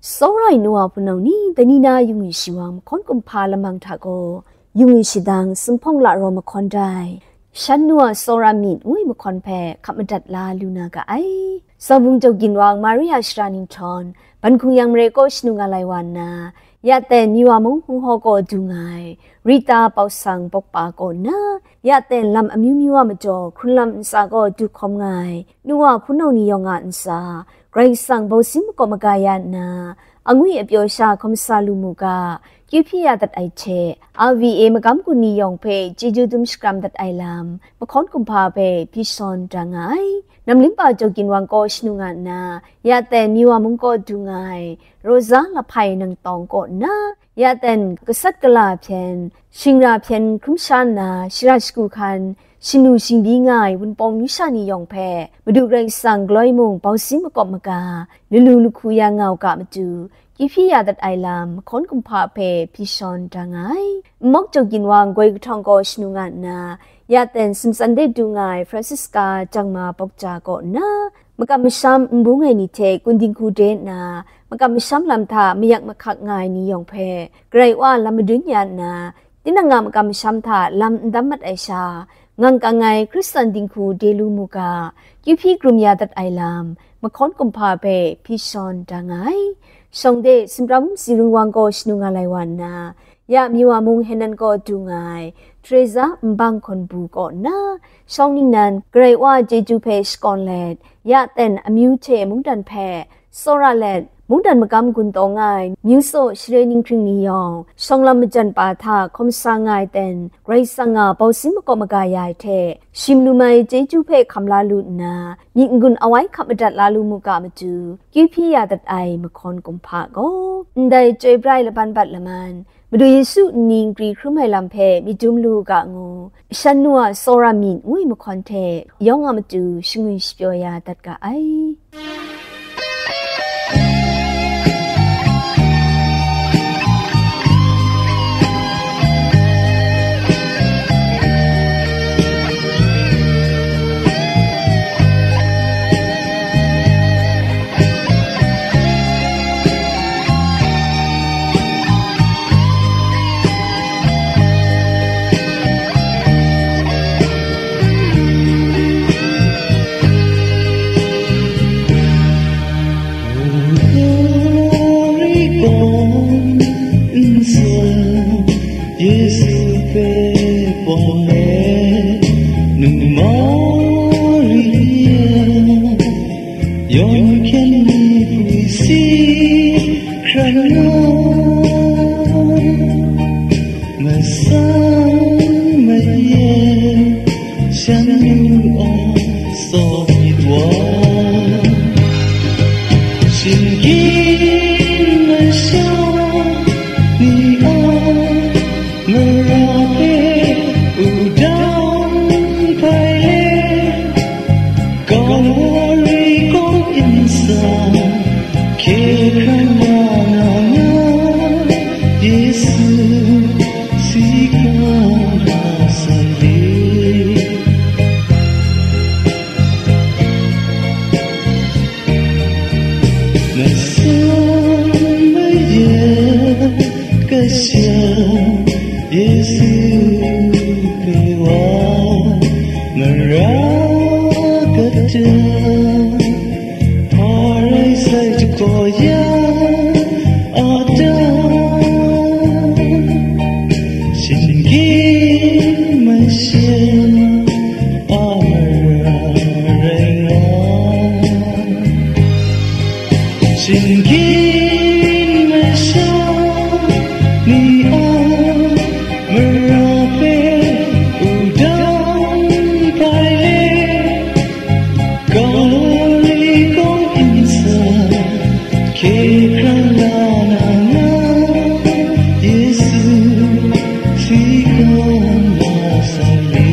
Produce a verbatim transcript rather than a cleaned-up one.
Tsawra ai nu wa hpunau ni, dai ni na yung yu shi wa mahkawn kumhpa lamang hta gaw, yung yu shadang, Sumhpawng La Raw mahkawn dai, Shan nu a tsawra myit ngu ai mahkawn hpe hkap madat la lu na ga ai. Zaubung Jau Ginwang, Maria Shara Ninghtawn, Ban Hkung Yang Mare kaw shanu nga lai wa nna, ya ten Miwa mung Hung Haw kaw du nga ai, Rita Pawsang Pawkpa kaw nna, ya ten lam amyu myu a majaw hkrunlam ntsa kaw du hkawm nga ai, nu wa hpunau ni yawng a ntsa, Karai Kasang bausin makawp maga ya nna, angwi apyaw sha hkawm sa lu mu ga, kyu hpyi ya dat ai hte, R V A magam gun ni yawng hpe chyeju dum shakram dat ai lam, mahkawn kumhpa hpe hpyi shawn da nga ai. Namlimpa Jau Ginwang kaw shanu nga nna, ya ten Miwa mung kaw du nga ai, Rosa Lahpai Nangtawng kaw nna, ya ten gasat gala hpyen, shingra hpyen hkrum sha nna, shara shagu hkan, shanu shingbyi nga ai Wunpawng amyu sha ni yawng hpe, Madu Karai Kasang galoi mung bausin makawp maga, lalu lahku ya nga u ga matu, kyu hpyi ya dat ai lam, mahkawn kumhpa hpe hpyi shawn da nga ai. Nmawk Jau Ginwang Goi Kahtawng kaw shanu nga nna, ya ten Sumtsan de du nga ai Francisca Jangma Bawkja kaw nna, makam masham n bung ai ni hte kun dinghku de nna, makam masham lam hta mayak mahkak nga ai ni yawng hpe, Karai Wa lam madun ya nna, tinang a makam masham hta lam n dam mat ai sha, ngang kang ai Hkristan dinghku de lu mu ga, kyu hpyi krum ya dat ai lam, mahkawn kumhpa hpe hpyi shawn da nga ai. Shawng de Sumprabum Tsi Rung Wang kaw shanu nga lai wa nna, ya Miwa mung Henan kaw du nga ai, Teresa Nbang Hkawn Bu kaw nna, shawng ningnan Karai Wa chyeju hpe shakawn let, ya ten amyu hte mungdan hpe tsawra let, mungdan magam gun taw nga ai, myu tsaw share ninghkring ni yawng, shawng lam majan pa hta hkawm sa nga ai ten, Karai Kasang a bausin makawp maga ya ai hte, shim lu mai chyeju hpe hkam la lu nna, myit n-gun awai hkap madat la lu mu ga matu, kyu hpyi ya dat ai mahkawn kumhpa gaw, ndai chyoi brai laban bat laman, Madu Yesu nni nkri hkrum ai lam hpe myit dum lu u ga ngu, Shan nu a tsawra myit ngu ai mahkawn hte yawng a matu shangun shapyaw ya dat ga ai. Yesu hpe pawng e, nungmari ya, yawng hkyen ni hpwi si hkran nga, masang maye shan nu a tsaw myit wa, shinggyim masha ni a mara hpe wudang hpai let, Kalvari kaw nsa hkye hkran ya na nga, Yesu si hkra na sai le. Masum mayat kasha Yesu hpe wa mara kata, Paradise jagaw ya a ta, shinggyim masha a mara rai nga, shinggyim masha ni a mara hpe wudang hpai let, Kalvari kaw nsa hkye hkran la na nga, Yesu si hkra na sai le.